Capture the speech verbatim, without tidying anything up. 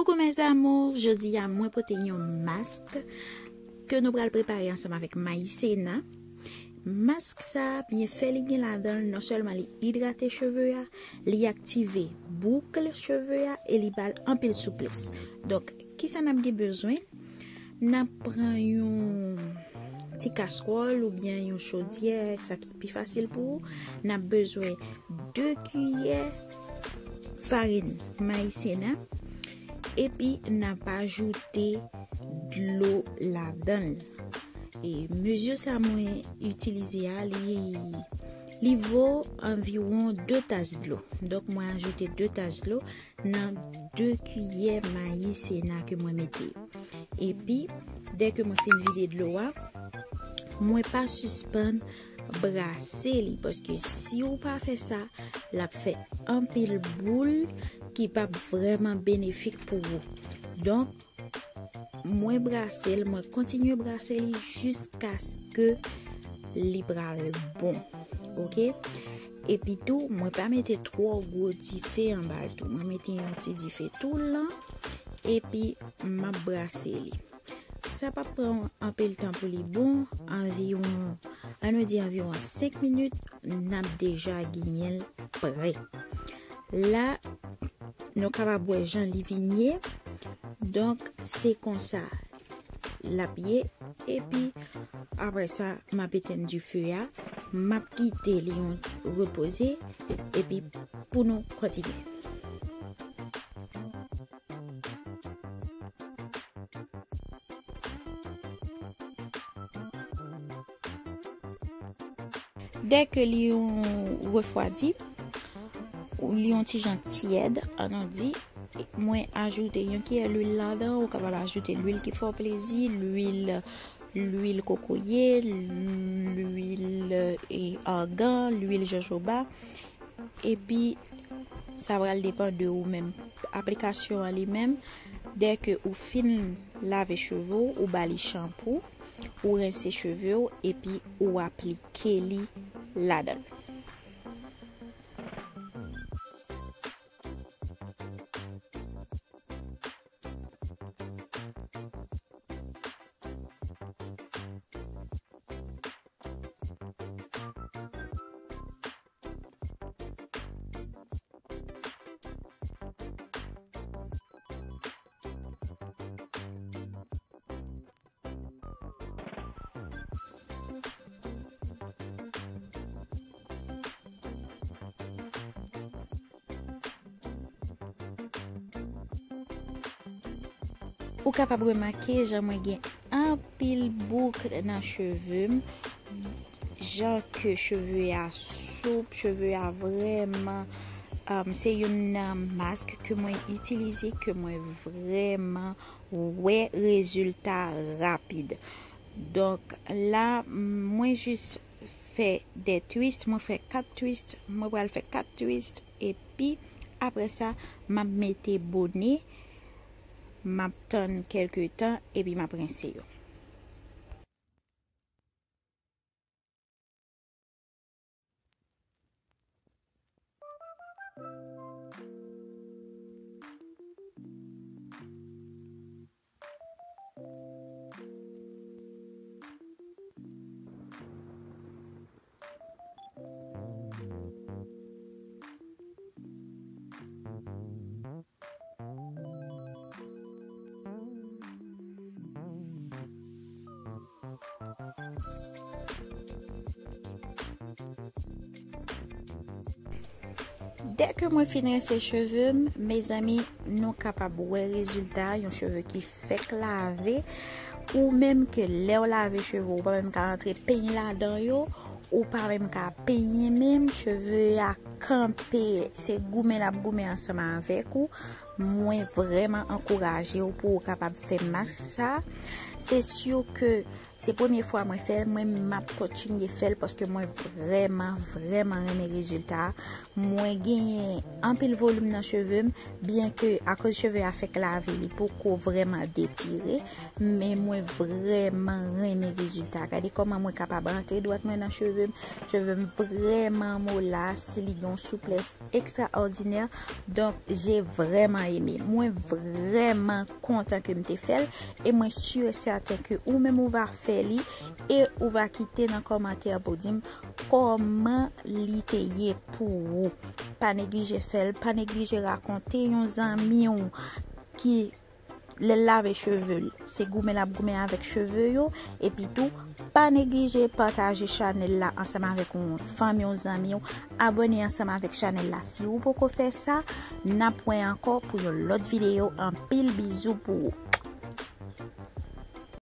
Coucou mes amours, jodi a mwen pote yon mask ke nou pral prepare ansanm avèk Maïcena. Mask sa, byenfè li gen ladan l, non sèlman li idrate cheve a, li aktive bouk cheve a e li ba l anpil souplès. Donk, kisa n ap gen bezwen? N ap pran yon ti kaswòl oubyen yon chodyè, sa ki pi fasil pou ou. N ap bezwen de kiyè farin Maïcena, epi n ap ajoute dlo ladan l. E mezi sa mwen itilize a, li, li vo anviwon de tas dlo. Donk, mwen ajoute de tas dlo nan de kiyè Maïcena ke mwen mete. Epi, dèke mwen fin vide dlo a, mwen pa sispann brase li, paske si ou pa fè sa, l ap fè anpil boul ki p ap vrèman benefik pou ou. Donk, mwen brase l, mwen kontinye brase li jiskaske li pral bon. Oke? Epi tou, mwen pa mete twò gwo dife anba l tou. Mwen mete yon ti dife tou lan, epi m ap brase li. Sa p ap pran anpil tan pou li bon, anviwon, ann nou di anviwon senk minit, n ap deja genyen l prè. La, nou kapab wè jan li vin ye. Donk, se konsa l ap ye. Epi, apre sa, m ap etenn dife a. M ap kite li yon repoze. Epi, pou nou kontinye. Dèke li yon refwadi, ou li yon ti jan tyèd, ann nou di, mwen ajoute yon kiyè lwil ladan, ou kapab ajoute lwil ki fè w plezi, lwil, lwil kokoye, lwil, e, argan, lwil jojoba. Epi, sa pral depann de ou menm. Aplikasyon an li menm, dèke ou fin lave cheve w, ou ba li chanpou, ou rense cheve w, epi ou aplike li ladan l. Ou kapab remake jan mwen gen anpil bouk nan cheve m, jan ke cheve a soup, cheve a vrèman, um, se youn nan mask ke mwen itilize, ke mwen vrèman wè rezilta rapid. Donk, la, mwen jis fè de twist, mwen fè kat twist, mwen pral fè kat twist, epi apre sa, m ap mete bone, m ap tann kèlke tan, epi m ap rense yo. Dèke mwen fin rense cheve m, mezanmi, nou kapab wè rezilta, yon cheve ki fèk lave, ou menm ke lè w lave cheve w, ou pa menm ka rantre penyen ladan yo, ou pa menm ka penyen menm, cheve a kanpe, se goumen l ap goumen ansanm avèk ou. Mwen vrèman ankouraje w pou w kapab fè mask sa. Se si ke Se premye fwa mwen fè l, mwen m ap kontinye fè l paske mwen vrèman, vrèman renmen rezilta a. Mwen genyen anpil volim nan cheve m, byen ke akoz cheve a fèk lave, li poko vrèman detire, men mwen vrèman renmen rezilta a. Gade kòman mwen kapab antre dwèt mwen nan cheve m. Cheve m vrèman molas, li gen yon souplès ekstraòdinè. Donk, j'ai vraiment aimé. Mwen vrèman kontan ke m te fè l, e mwen si e sèten ke ou menm ou va fè li, e ou va kite nan kòmantè pou di m kòman li te ye pou ou. Pa neglije fè l, pa neglije rakonte yon zanmi w ki lè l lave cheve l, se goumen l ap goumen avèk cheve yo, epi tou, pa neglije pataje chanèl la ansanm avèk yon fanmi, yon zanmi w, abòne ansanm avèk chanèl la si ou poko fè sa. N ap wè ankò pou yon lòt videyo, anpil bizou pou ou.